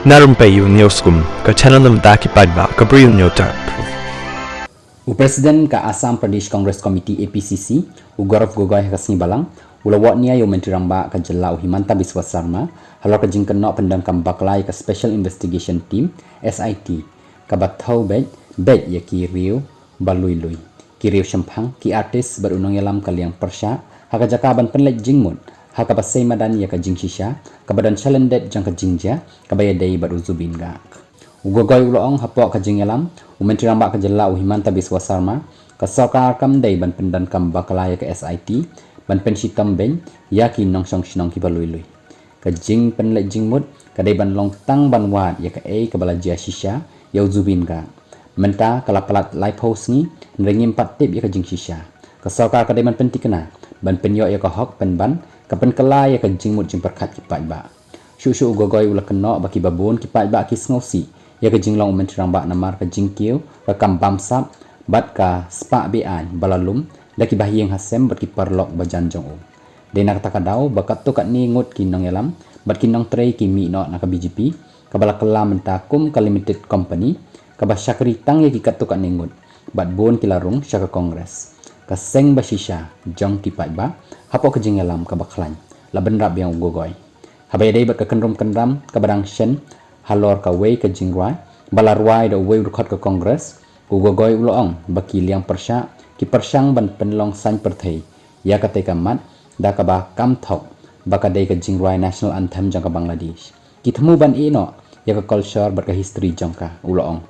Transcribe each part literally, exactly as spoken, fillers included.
Na rympei ïa u News Kum, ka channel na bynta ki paidbah ka Bri u Newtap. U President ka Assam Pradesh Congress Committee, A P C C, u Gaurav Gogoi, ha ka sngi Balang u la wad nia ïa u Myntri Rangbah ka jylla u Himanta Biswa Sarma halor ka jingkynnoh pyndonkam bakla ïa ka Special Investigation Team, S I T, kaba thew beit beit ïa ki riew ba lui lui, ki riew shemphang, ki artist bad u nongïalam ka liang pyrshah ha ka jaka ban pynleit jingmut ha kaba sei madan ïa ka jingshisha kaba don shalyndet jong ka jingjia kaba ïadei bad u Zubeen Garg. U Gogoi u la ong, hapoh ka jingïalam u Myntri Rangbah ka jylla u Himanta Biswa Sarma, ka sorkar kam dei ban pyndonkam bakla ïa ka S I T ban pynshitom beiñ ïa ki nongshong shnong kiba lui lui. Ka jingpynleit jingmut ka dei ban long tang ban wad ïa kaei kaba la jia shisha ïa u Zubeen Garg. Mynta ka la palat laiphew sngi, hynrei ngim pat tip ïa ka jingshisha. Ka sorkar ka dei ban pynthikna ban pynïoh ïa ka hok pynban ka pynkylla ïa ka jingmut jingpyrkhat ki paidbah. Shuh shuh u Gogoi u la kynnoh ba kiba bun ki paidbah ki sngewsih ïa ka jinglong u Myntri Rangbah namar ka jingkiew, ka kam bamsap bad ka spah be-aiñ ba la lum da ki bahaïing hasem bad ki paralok bajan jong u. Dei na kata ka daw ba katto katne ngut ki nongïalam bad ki nongtrei ki mih noh na ka B J P, kaba la kylla mynta kum ka limited company kaba shakri tang ïa ki katto katne ngut, bad bun ki la rung sha ka Congress. Ka seng ba shisha jong ki paidbah hapoh ka jingïalam kaba khlaiñ, la bynrap biang u Gogoi. Haba ïadei bad ka kynrum kynram kaba dang shen halor kawei ka jingrwai ba la rwai da uwei u dkhot ka Congress, u Gogoi u la ong ba ki liang pyrshah ki pyrshang ban pynlong saiñ pyrthei ïa katei ka mat da kaba kam thok ba ka dei ka jingrwai national anthem jong ka Bangladesh. Ki thmu ban ïeh noh ïa ka culture bad ka history jong ka, u la ong.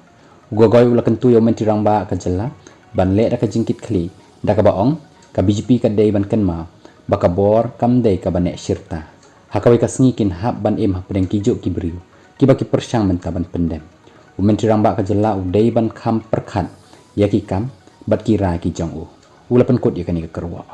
U Gogoi u la kyntu ïa u Myntri Rangbah ka jylla ban leh da ka jingkitkhlieh da kaba ong ka B J P ka dei ban kynmaw ba ka bor kam dei kaba neh shirta. Ha kawei ka sngi kin hap ban im hapdeng kijuh ki briew kiba ki pyrshang mynta ban pyndem. U Myntri Rangbah ka jylla u dei ban kham pyrkhat ïa ki kam bad ki rai ki jong u. U la pynkut ïa kane ka kyrwoh.